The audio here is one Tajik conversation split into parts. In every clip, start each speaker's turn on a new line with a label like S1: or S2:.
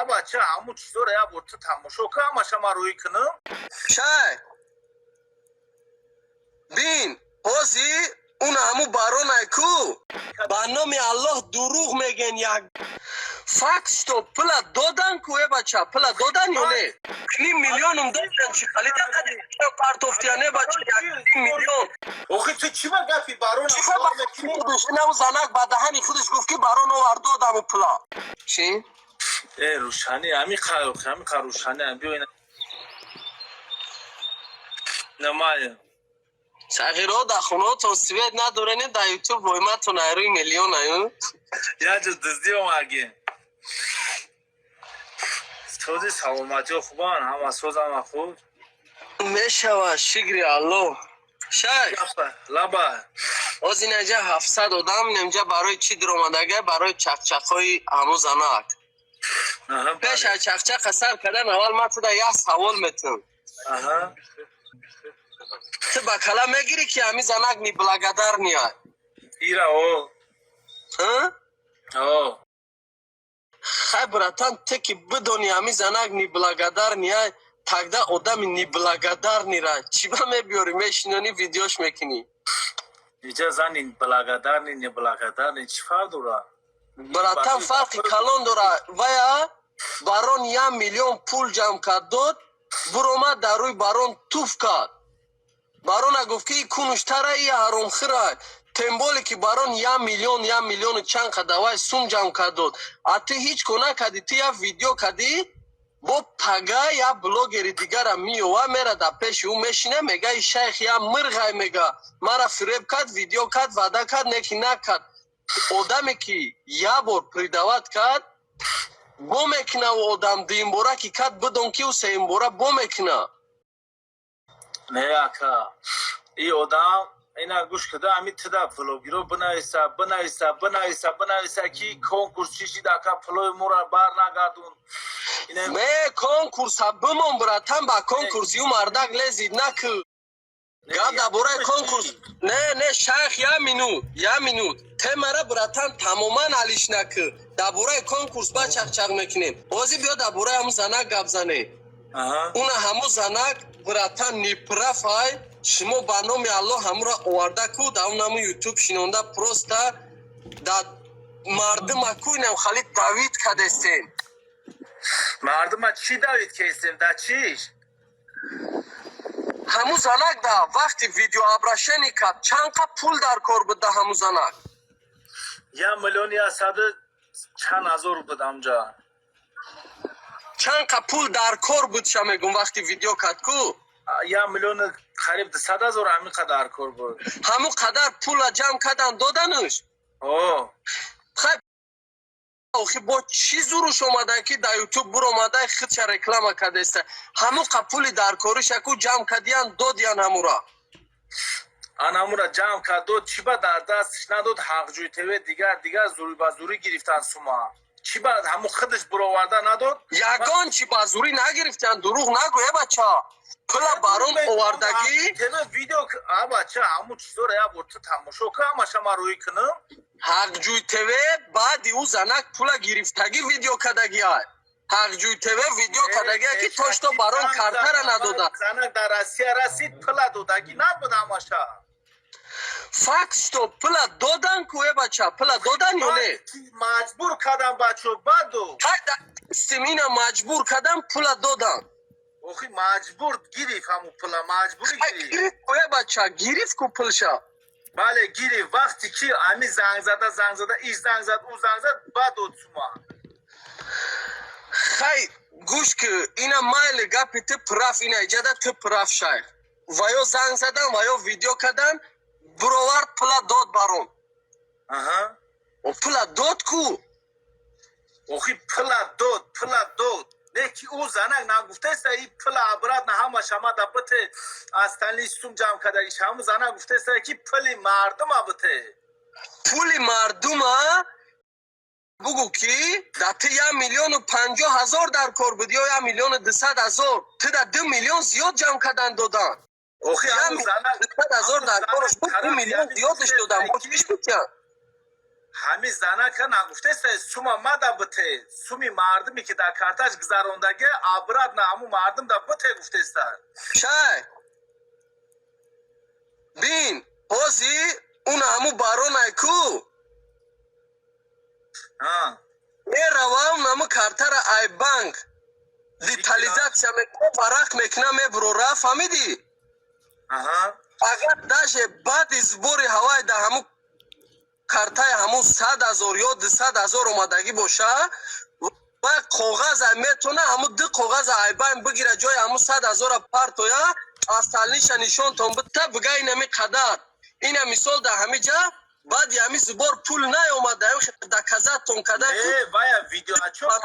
S1: Бача, ҳамун чизоро як бор ту тамошо кун, ҳамаша ман рӯӣ кунам.
S2: Шай бин, ҳози уна ҳаму баронай ку, ба номи Аллоҳ, дурӯғ меген. Як факт, что пула додан ку, э бача, пула додан ё не? Ним миллионум додан, чи халида қади партофтия, не, бача, 1 миллион.
S1: Охи, ту чӣ ба гапи барон?
S2: Чӣ худаш инаму занак ба даҳани худаш гуфт, ки барон овард, додаму пула. Чӣ?
S1: Э, рӯшанӣ ҳами қа, рӯшанӣ биё, ина намая.
S2: Сағиро, дар хонаотон свет надорени, дар Ютуб войматон айрӯи миллион аю.
S1: Яҷо дуздӣ омаги. Сози, саломатиҳо хубан, ҳама соз, ҳама хуб.
S2: Мешавад, шукри Аллоҳ, шай.
S1: Лаба.
S2: Оз инаҷа 700 одам немҷа барои чӣ диромадага? Барои чақчақҳои ҳаму занак. Пеш аз чақчақа сар кардан, аввал ман туда як савол метам. Ту ба кала мегирӣ, ки ҳами занак неблагодарный я?
S1: Ира о. О.
S2: Хай, братан, ту ки бидонӣ, ҳами занак неблагодарный я, тогда одами неблагодарный ра чӣ ба мебиёрӣ, мешинонӣ, видеош мекунӣ?
S1: Иҷа зани благодарный, неблагодарный чӣ фарқ дорад?
S2: Братан, фарқи калон дора. Вая барон 1 миллион пул ҷамъ кард, дод, буромад, дар рӯи барон туф кард. Барона гуфт, ки кунуштара и ҳаромхира. Тем более ки барон 1 миллион, 1 миллиону чанд қадавай сум ҷамъ кард, дод, а ту ҳеҷ кор накардӣ. Ту як видео кардӣ, бо пага як блогери дигара меова, мера, дар пеши ӯ мешина, мега: «И шайх я мирғай», мега, «мара фиреб кард, видео кард, ваъда кард, не ки накард». Одаме ки як бор предавать кард, бо мекуна. Ӯ одам дуюмбора ки кард, бидон, ки ӯ сеюмбора бо мекуна.
S1: Не, ака, и одам ина гӯш куда, ами туда блогеро бинависа, бинависа, бинависа, бинависа, ки конкурс чӣ шид, ака, пулои мура бар нагардун.
S2: Не, конкурса бимон, братан, ба конкурси ӯ мардак лезид накӯ. Гап дар бораи конкурс не, не, шайх, як минут, як минут, темара, братан, тамоман алиш накӯ. Дар бораи конкурс ба чақчақ мекунем. Ҳозир биё, дар бораи ҳамун занак гап занем. Уна ҳамун занак, братан, неправ ай. Шумо, ба номи Аллоҳ, ҳамура оварда ку, дар он ҳамун Ютуб шинонда, просто дар мардума ку инам хали давить кадестем.
S1: Мардума чӣ давить кестем, да чиш?
S2: Ҳамун занак да вақти видеообращение кард, чанд қа пул дар кор буд да ҳамун занак?
S1: 1 миллион 100 чанд ҳазор буд амҷа.
S2: Чанд қа пул дар кор буд ша мегум, вақти видео кард ку?
S1: 1 миллион қариб 200 000, ҳамин қадар кор буд.
S2: Ҳамун қадар пула ҷамъ кардан, додануш?
S1: О.
S2: Хай, охи, бо чӣ зуруш омадан, ки дар Ютуб буромада, худша реклама кардеста? Ҳамун қа пули даркориша ку ҷамъ кардиян, додиян ҳамура.
S1: Ан ҳамура ҷамъ кард, дод, чӣ ба дар дастш надод? Ҳақҷӯй ТВ, дигар дигар зури ба зурӣ гирифтан сума. Чӣ ба ҳамун худаш буроварда надод?
S2: Ягон чӣ ба зурӣ нагирифтан, дурӯғ нагӯ, э бача. Пула барон овардагӣ.
S1: ТВ видео, а бача, ҳамун чизоро як бор ту тамошо кун, ҳамаша ман рӯӣ кунам.
S2: Ҳақҷӯй ТВ баъди ӯ занак пула гирифтагӣ видео кардагиай. Ҳақҷӯй ТВ видео кардагия, ки то что барон картара надода.
S1: Занак дар Россия расид, пула додагӣ набуд ҳамаша.
S2: Факт, что пула додан ку, э бача, пула додан ё не?
S1: Маҷбур кардам, бачо, баъду.
S2: Симина маҷбур кардам, пула додан.
S1: Охи, маҷбур гирифт ҳамун пула, маҷбурӣ гирифт.
S2: Гирифт ку, э бача, гирифт ку пулша?
S1: Бале, гирифт, вақте ки ами занг зада, занг зада, иш занг зад, ӯ занг зад, баъд дод сума.
S2: Хай, гӯш ки, ина майли, гапи ту прав, ина иҷада ту прав, шайх. Ва ё занг задан, ва ё видео кардан, буровард, пула дод барон. Пула дод ку?
S1: Охи, пула дод, пула дод, не ки ӯ занак нагуфтеста, и пула обратно ҳамаш омада бите, остальные сум ҷамъ кардагиш. Ҳамун занак гуфтеста, ки пули мардума бите.
S2: Пули мардума бугӯ, ки да ту 1 050 000 дар кор буд ё 1 200 000, ту да 2 миллион зиёд ҷамъ кардан, додан.
S1: Охи, ҳамун занак
S2: 200 000 дар кораш буд, 2 миллион зиёдаш додан, бо чиш бутян?
S1: Ҳами занака нагуфтеста, сума мада бите, суми мардуме, ки дар карташ гузарондаге, обратно ҳамун мардум да бите гуфтеста.
S2: Шай, бин, ҳози он ҳаму баронай ку меравам, ҳаму картара ай банк детализация мекуна, варақ мекуна, мебурора, фаҳмидӣ? Агар даже баъди сбори ҳавай да ҳаму картаи ҳамун 100 000 ё 200 000 омадагӣ боша, ва коғаза метона, ҳамун ду коғаза айбайн бигира, ҷои ҳамун 100 000-а партоя, остальныйша нишонтон бита, бига, инами қадар, ина мисол, дар ҳами ҷа баъди ҳами сбор пул наёмада, доказать-тон кардан.
S1: Вая видеоотчёт.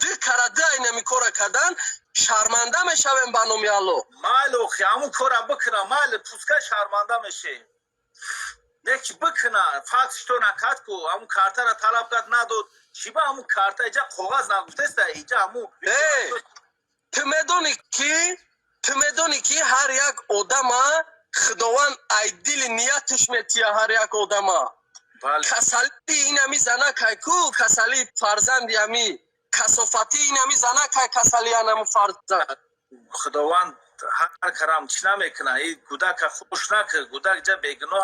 S2: Ду кара ду айнами кора кардан, шарманда мешавем, ба номи Алло.
S1: Майли, охи, ҳамун кора бикуна, майли, пускай шарманда мешем, неки бикуна. Факт что накард ку, ҳамун картара талаб кард, надод. Чӣ ба ҳамун карта иҷа коғаз нагуфтеста, иҷа ҳамун.
S2: Ту медонӣ, ки ҳар як одама Худованд ай дили нияташ метия, ҳар як одама. Касалии инами занакай ку, касалии фарзанди ами касофатии инами занакай, касалии анаму фарзанд.
S1: Худованд ҳар карам чӣ намекуна, и кӯдака хуш накар, кӯдак ҷа бегуноҳ.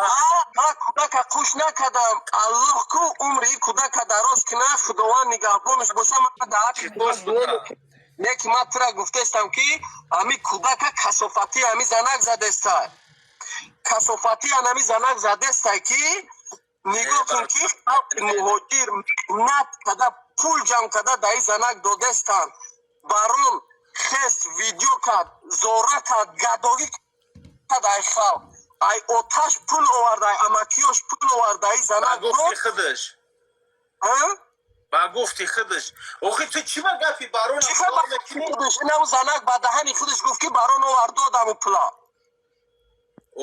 S2: Ма кӯдака хуш накардам. Аллоҳ ку умри и кӯдака дароз куна, Худованд нигаҳбонаш боша. Не ки ма тура гуфтестам, ки ами кӯдака касофатии ами занак задеста, касофатии анами занак задестай, ки нигоҳ кун, ки халқи муҳоҷир меҳнат када, пул ҷамъ када, даи занак додестанд. Барон хест, видео кард, зора кард, гадогӣ кард, ай халқ, ай оташ пул овард, ай амакиёш пул овард, ай занак.
S1: Гуфти худаш, ба гуфти худаш. Охи, ту чӣ ба гапи барон?
S2: Инам занак ба даҳани худаш гуфт, ки барон овард, додаму пула.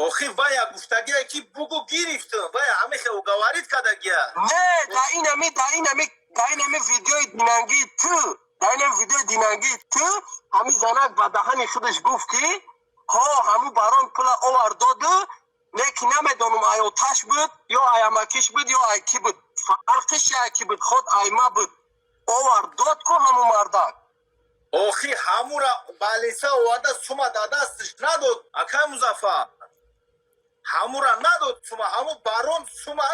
S1: Охи, вая гуфтагия, ки бугу гирифтам, вая ҳамихе уговорить кардагия.
S2: Не, да инами видеои динангии ту, да инами видеои динангии ту ҳами занак ба даҳани худаш гуфт, ки ҳо, ҳаму барон пула овард, доду, не ки намедонам, ай оташ буд ё ай амакиш буд ё ай ки буд, фарқиш ай ки буд, худ айма буд, овард, дод ку ҳаму мардак.
S1: Охи, ҳамура балиса оварда, сума дадасташ надод, акай Музаффар, ҳамура надод сума, ҳаму барон сума.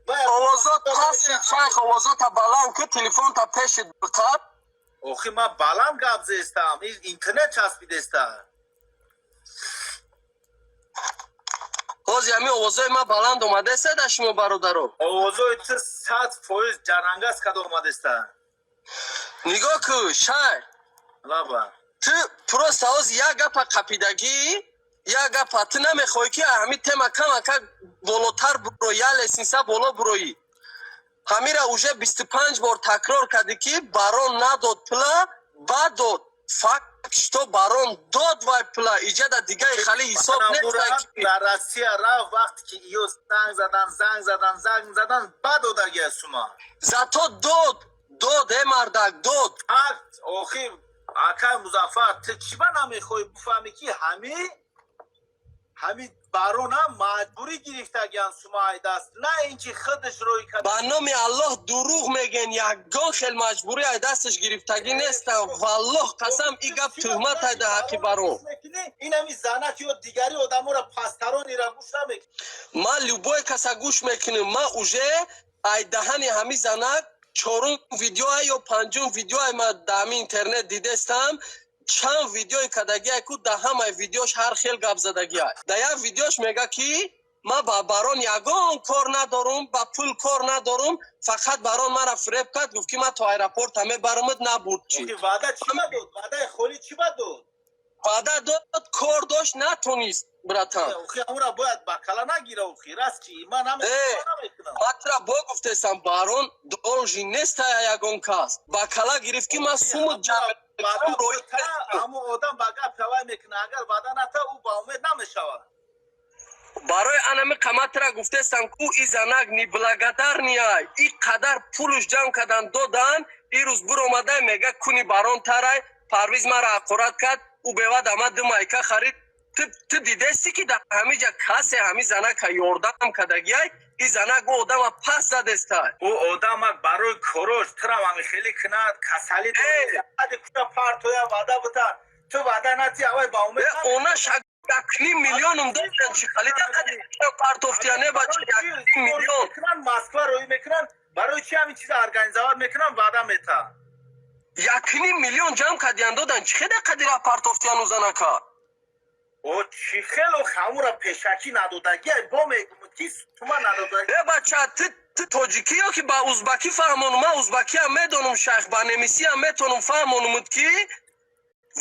S2: Овозот пасид, шайх, овозота баланд ку, телефонта пешит биқаб.
S1: Охи, ман баланд гап зестам, интернет часпидеста.
S2: Ҳози ҳами овозои ман баланд омадеста да шумо, бародаро?
S1: Овозои ту 100% ҷарангаз када омадеста.
S2: Нигоҳ ку, шайх.
S1: Лаба.
S2: Ту просто ҳози як гапа қапидагӣ, як гапа ту намехоҳӣ, ки ҳами тема камака болотар буро, я лестница боло буроӣ. Ҳамира уже 25 бор такрор кардӣ, ки барон надод пула, баъд дод. Факт что барон дод вай пула, иҷада дигаи хали ҳисоб нест.
S1: Дар Россия рафт, вақте ки ё занг задан, занг задан, занг задан, баъд додагия сума.
S2: Зато дод, дод, э мардак, дод.
S1: Факт. Охи, акай Музаффар, ту чӣ ба намехоҳӣ бифаҳмӣ, ки ҳами барона маҷбурӣ гирифтагиян сумаи даст, на ин ки худаш рӯй кард.
S2: Ба номи Аллоҳ, дурӯғ мегӯен, ягон хел маҷбурӣ ай дасташ гирифтагӣ нестам, валлоҳ қасам, и гап туҳмат ай да ҳаққи барон.
S1: Инами занак ё дигари одаморо пастаронира гӯш намекунӣ.
S2: Ман любой каса гӯш мекунам. Ман уже ай даҳани ҳами занак чорум видеоа ё панҷум видеоа ма да ҳами интернет дидестам. Чанд видеои кардагиай ку, да ҳамаи видеош ҳар хел гап задагиай. Да як видеош мега, ки ман ба барон ягон кор надорум, ба пул кор надорум, фақат барон мара фиреб кард, гуфт, ки ман то аэропорта мебарамад, набурд. Чӣ?
S1: Ваъда чӣ ба дод? Ваъдаи холӣ чӣ ба дод?
S2: Ваъда дод, кор дошт, натонист, братан.
S1: Охи, ҳамура бояд ба кала нагира. Охи, раст чӣ ман намекунам.
S2: Матра бо гуфтесам, барон должен нестая ягон кас. Ба кала гирифт, ки ман суму ҷамъ.
S1: Ҳамун одам ба гап ҳавай мекунад, агар ваъда ната, ӯ ба умед намешавад.
S2: Барои анами қаматра гуфтестам ку, и занак неблагодарный ай. И қадар пулуш ҷамъ кардан, додан, ирӯз биромадай, мега, куни барон тарай, Парвиз мара ҳақорат кард, ӯ бевад ама ду майка харид. Ту дидести, ки дар ҳамиҷа касе ҳами занака ёрдам кардагиай? И занак ӯ одама пас задестай.
S1: Ӯ одамак барои корош турам ами хеле кунад, касалӣ дорад, кута партоя, ваъда бита, ту ваъда нати, авай ба умед.
S2: Она 1,5 миллионум додан, чи халида қади партофтия, не, бача, 1,5 миллион.
S1: Москва роӣ мекунанд, барои чи ҳамин чиза организовать мекунанд, ваъда мета.
S2: 1,5 миллион ҷамъ кардиян, додан, чи хеда қадира партофтияну занака?
S1: О, чӣ хело хамура пешакӣ надодагӣ, бо мегум, ки тума надодагӣ.
S2: Э, бача, ту тоҷикӣ ё ки ба узбакӣ фаҳмонум? Ман узбакиам медонум, шайх, ба немисиам метонум фаҳмонумуд, ки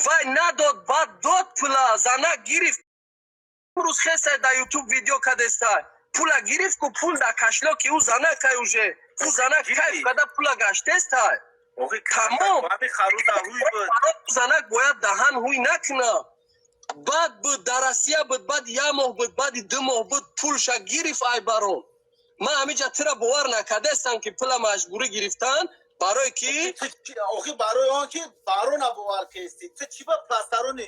S2: вай надод, баъд дод пула, занак гирифт. Имрӯз хесай дар Ютуб видео кадестай, пула гирифт ку, пул дар кошелёки ӯ занакай, уже ӯ занак кайф када, пула гаштестай. Тамом, занак бояд даҳан ҳуй накуна. Баъд буд, дар Россия буд, баъд як моҳ буд, баъди 2 моҳ буд, пулша гирифт. Ай барон, ман ҳамиҷа тира бовар накардестам, ки пула маҷбурӣ гирифтан, барое ки
S1: Охи, барои он ки барона бовар кести, ту чӣ ба пластарони?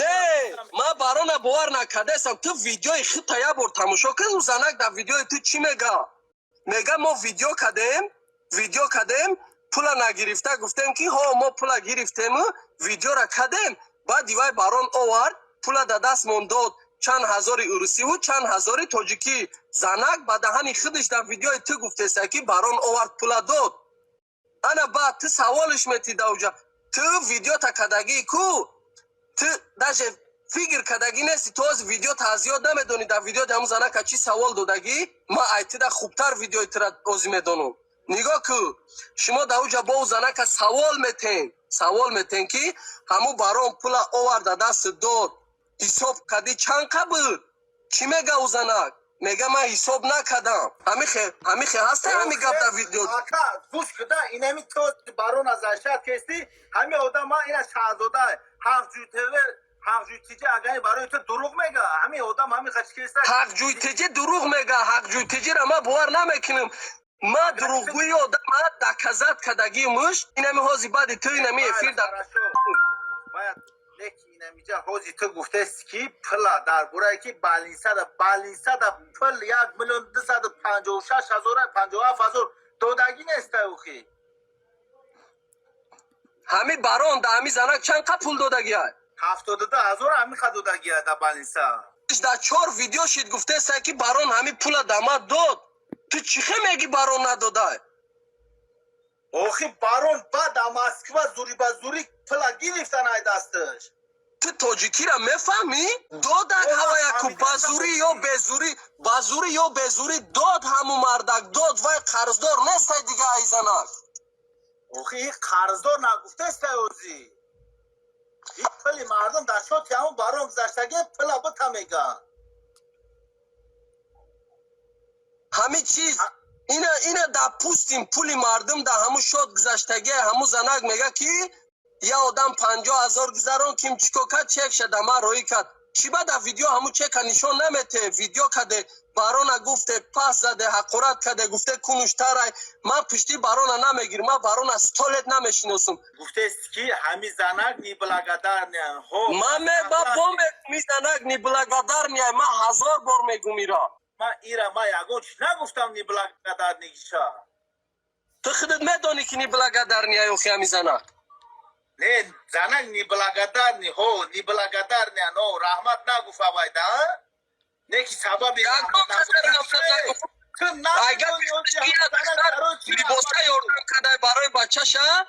S2: Не, ман барона бовар накардестам. Ту видеои худта як бор тамошо кун. Ӯ занак дар видеои ту чӣ мега? Мега: «Мо видео кардем, видео кардем, пула нагирифта гуфтем, ки ҳо, мо пула гирифтему видеора кардем». Баъди вай барон овард, пула да дастмон дод, чанд ҳазори урусиву чанд ҳазори тоҷикӣ. Занак ба даҳани худаш дар видеои ту гуфтеста, ки барон овард, пула дод. Ана баъд ту саволиш метӣ дауҷа, ту видеота кардагӣ ку, ту даже фикр кардагӣ нести, ту ҳозир видеота аз ёд намедонӣ. Дар видеои ҳамун занака чӣ савол додагӣ, ман айтида хубтар видеои тура озӣ медонам. Нигоҳ ку, шумо дар уҷа бо занака савол метен, савол метен, ки ҳамун барон пула оварда, дастат дод, ҳисоб кардӣ, чанд қа буд? Чӣ мега ӯ занак? Мега: «Ман ҳисоб накардам». Ҳамихе ҳаста ҳами гап дар видео.
S1: Ака, гӯш куда, инами то барон аз ашад кести, ҳами одам ма ина Шаҳзода Ҳақҷӯй ТВ, Ҳақҷӯй Тҷ, агани барои ту дурӯғ мега, ҳами одам ҳами хачи кеста.
S2: Ҳақҷӯй Тҷ дурӯғ мега, Ҳақҷӯй Тҷра ман бовар намекунам. Ма дурӯғгӯи одама доказать кардагии муш инами ҳози баъди ту инами эфир дар
S1: Бояд леки инамиҷа ҳози ту гуфтест, ки пула дар бораe ки балинсада пул 1 256 000, 57 000 додагӣ нестай охи.
S2: Ҳами барон да ҳами занак чанд қа пул додагиай?
S1: 72 000 ҳами қа додагия да балинса.
S2: Дар чор видео шид, гуфтестай, ки барон ҳами пула да ма дод. Ту чӣ хе меги, барон надодай?
S1: Охи, барон баъд да Москва зури ба зури пула гирифтан ай дасташ.
S2: Ту тоҷикира мефаҳмӣ? Додак ҳаваяку ба зурӣ ё безурӣ, ба зурӣ ё безурӣ дод, ҳаму мардак дод, вай қарздор нестай дига ай занак.
S1: Охи, қарздор нагуфтестай, озӣ ин пули мардум дар шоти ҳамун барон гузаштаги, пула бита меган.
S2: Ҳами чиз ина допустим, пули мардум дар ҳамун шот гузаштагия, ҳамун занак мега, ки я одам 50 000 гузарон, ким чӣ кор кард, чек шада, ман роӣ кард. Чӣ ба дар видео ҳамун чека нишон намете? Видео каде, барона гуфте, пас заде, ҳақорат каде, гуфте, кунуш тарай. Ман пишти барона намегирам, ман барона сто лет намешиносум.
S1: Гуфтест, ки ҳами занак неблагодарный.
S2: Ман меба бо мегум, занак неблагодарный, ман ҳазор бор мегум ира.
S1: Ман ира, ман ягон чиз нагуфтам неблагодарный гиша.
S2: Ту худат медонӣ, ки неблагодарный охи ҳами занак.
S1: Не, занак неблагодарный, ҳо, неблагодарный, но раҳмат нагуфт авайда, не ки сабаби
S2: Либоса ёрдам кардай барои бачаша.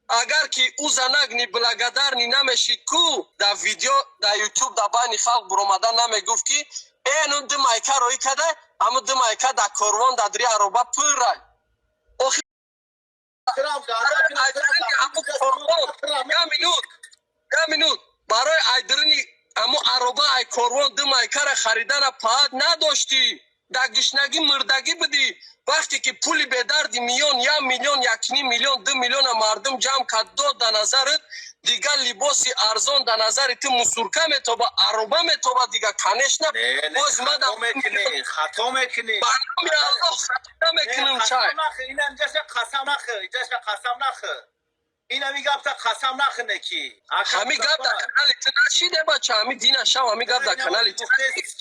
S2: Агар ки ӯ занак неблагодарный намешид ку, дар видео, дар Ютуб, дар байни халқ буромада намегуфт, ки эну ду майка роӣ када, ҳамун ду майка дар корвон, дар дри ароба пуррай. Охи, минут, я минут, барои айдирини ҳамун ароба, ай корвон ду майкара харидана паат надоштӣ, дар гишнагӣ мурдагӣ будӣ. Вақте ки пули бедарди миён 1 миллион, 1,5 миллион, 2 миллиона мардум ҷамъ кард, дод, да назарат дигар либоси арзон, да назари ту мусурка метоба, ароба метоба дига, конечно.
S1: Боз хато мекунӣ.
S2: Ба номи Аллоҳ, хато намекунам, чай.
S1: Қасам нахӯр, иҷаша қасам нахӯр, инами гапта қасам нахӯрне ки.
S2: Ҳами гап дар канали ту нашиде, бача, ҳами дина шав, ҳами гап дар канали ту.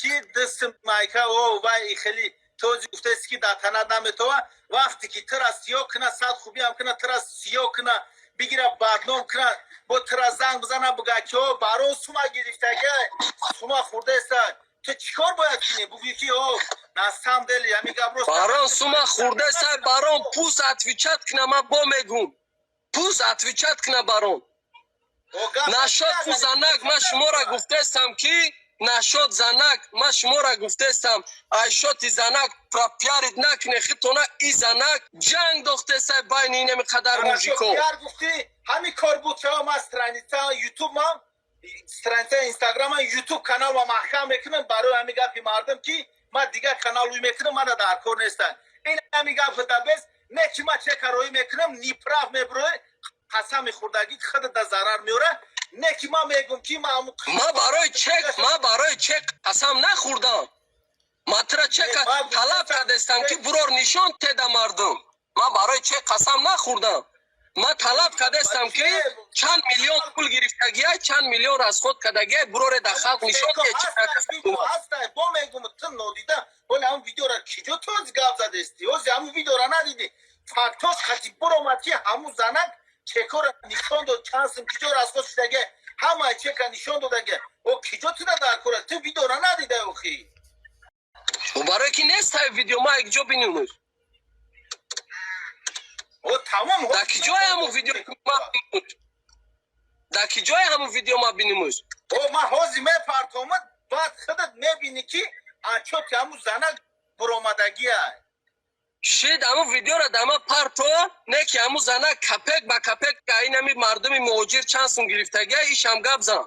S1: Ки дасти майка о вай хеле. Този гуфтаест, ки дар танат наметова. Вақте ки тира сиёҳ кина, сад хубиам кина, тира сиёҳ кина, бигира, бадном кина, бо тира занг бизана, буга ки о, барон сума гирифтага, сума хӯрдаеста, ту чӣ кор бояд кунӣ? Бугӯӣ, ки о, на самом деле ҳамин гап рост.
S2: Барон сума хӯрдаеста, барон пусть отвечать кина. Ман бо мегум, пусть отвечать кина барон. Нашод ку занак, ман шуморо гуфтаестам, ки нашод занак, ман шуморо гуфтаестам, айшоти занак пропиарить накне хитона. И занак ҷанг дохтеста байни инами қадар мужико.
S1: Пиар гуфтӣ, ҳамин кор буд. Чаро ман страница ютуб, ман страница инстаграма, ютуб каналма маҳкам мекунам барои ҳамин гапи мардум, ки ман дигар канал ӯй мекунам, мана дар кор нестам. Ин ҳамин гап дабес не, ки ман чека роӣ мекунам, неправ меброи, қасами хӯрдагӣ худата зарар меора. Не, ки ман мегум, ки ман
S2: Ман барои чек қасам нахӯрдам. Ман тура чека талаб кардестам, ки бурор, нишон теда мардум. Ман барои чек қасам нахӯрдам. Ман талаб кардестам, ки чанд миллион пул гирифтагиай, чанд миллион расход кардагиай, буроре дар халқ нишон.
S1: Бо мегум, ту нодида оли ҳамн видеора киҷо тоз гап задести? Ози ҳамн видеора надидӣ? Фактош хати буромад, ки ҳамун занак чекора нишон дод, чанд сум киҷо расход шудаге, ҳамаи чека нишон додаге. О, киҷо туда дар кора? Ту видеора надида охи?
S2: Барое ки нест ҳай видео, ма якҷо бинумуш.
S1: О, тамом.
S2: Дар ки ҷое ҳамун видео? Дар ки ҷое ҳамун видео ма бинумуш?
S1: О, ман ҳозир мепартомад, баъд худат мебинӣ, ки анчоти ҳамун занак буромадагия.
S2: Шид, ҳамун видеора дама парто. Не, ки ҳамун занак копейка ба копейка инами мардуми муҳоҷир чанд сум гирифтагия, ишам гап зан.